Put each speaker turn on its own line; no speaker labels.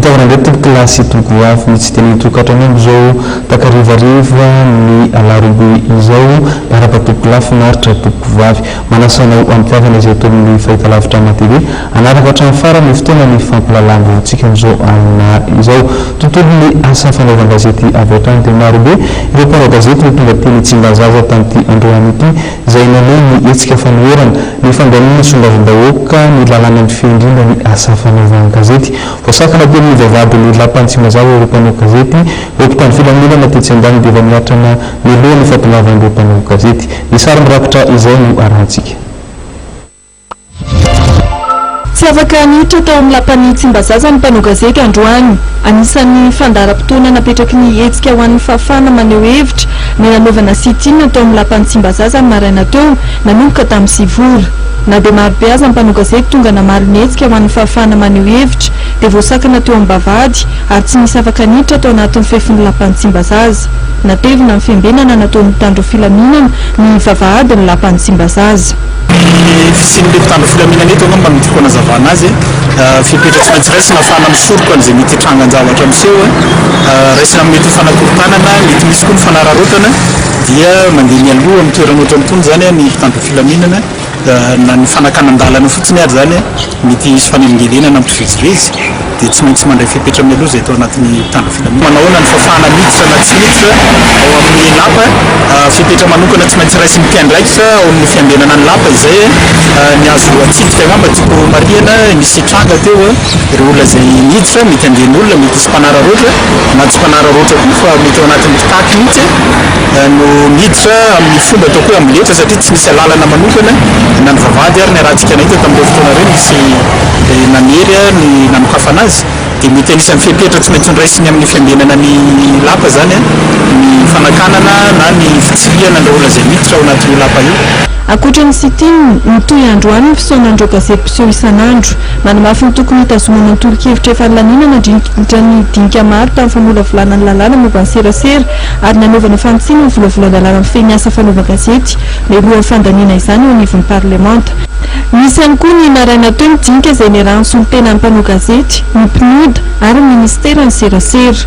Ampitiavana indray tompoko lahy sy tompoko vavy ny tsy teny tokantrano amin'izao takarivariva ny alarobia izao. Miarahaba tompoko lahy, finaritra tompoko vavy. Manasa anao ampitiavana izay eto amin'ny fahitalavitra Ama TV. Hanaraka hatramin'ny farany ny fotoana ny fampahalalam-baovaontsika amin'izao alina izao. Tontolon'ny asa fanaovan-gazety avy hatrany dia marobe ireo mpanao gazety no tonga teny Tsimbazaza tamin'ity androany ity izay naneho ny hetsika fanoherana ny fandaniana solombavambahoaka ny lalàna mifehy indrindra ny asa fanaovan-gazety. Voasakana teny amin'ny vavahadin'ny lapan'i Tsimbazaza ireo mpanao gazety. Ireo mpitandro filaminana tetsy andaniny dia efa niatrana mialoha ny fahatongavan'ireo mpanao gazety. Ny sary mirakitra izay no arahantsika.
Tsy afaka niditra tao amin'ny lapan'i Tsimbazaza ny mpanao gazety androany. Anisan'ny fandaharam-potoana napetraky ny hetsika ho an'ny fahafahana maneho hevitra ny nanaovana sit-in tao amin'ny lapan'i Tsimbazaza ny maraina teo, nanomboka tamin'ny 9 ora. Na dia marobe aza ny mpanao gazety tonga namaly ny hetsika ho an'ny fahafahana maneho hevitra dia voasakana teo am-bavahady ary tsy nisy afaka niditra tao anatin'ny fefin'ny lapan'i Tsimbazaza. Natevina ny fiambenana nataon'ny mpitandro filaminana ny vavahadin'ny lapan'i Tsimbazaza.
Ny fisian'ilay mpitandro filaminana eto angamba no tiako hanazavana azy. Fepetra tsy maintsy raisina ahafahana misoroka an'izay mety hitrangan-javatra miseho. Raisina amin'ny mety ho fanakorontanana, mety misy koa ny fanararaotana dia mandeha mialoha amin'ny toerana ohatran'itony izany ny mpitandro filaminana. Na ny fanakanan-dalana fotsiny ary izany mety hisy fanelingelenana mpivezivezy dia tsy maintsy mandray fepetra mialoha izay atao anatin'ny mpitandro filaminana. Manao ahoana ny fahafahana miditra na tsy miditra ao amin'ny lapa? Fepetra manokana tsy maintsy raisin'ny mpiandraikitra ao amin'ny fiambenana ny lapa izay ny azo atsidika angamba tiako homarihana, nisy tranga teo ireo olona izay niditra, mety andian'olona, mety hisy mpanararaotra na tsy mpanararaotra koa fa mety ao anatin'ny mpitaky mihitsy no niditra amin'ny fomba ataoko hoe amboletra satria tsy nisy alalana manokana na ny vavahady ary niarahantsika nahita tamin'ireo fotoana ireo nisy nanery ny nanokafana azy dia mety anisan'ny fepetra tsy maintsy noraisiny amin'ny fiambenana ny lapa izany ny fanakanana na ny fitsirihana an'ireo olona izay miditra ao anatin'io lapa io.
Ankoatra ny sit-in, mitohy androany ny fisaonan'ireo gazety mpiseho isan'andro. Manamafy ny tokony hitazomana ny tolo-kevitra efa nilaniana nandritra ny dinika maro tamin'ny famolavolana ny lalàna momba ny serasera ary nanaovana fanitsiana ny volavolan-dalàna mifehy ny asa fanaovan-gazety mialohan'ny fandaniana izany eo anivon'ny parlemanta. Nisy ihany koa ny maraina teo ny dinika izay niarahan'ny solontenan'ny mpanao gazety, ny PNUD ary ny minisiteran'ny serasera.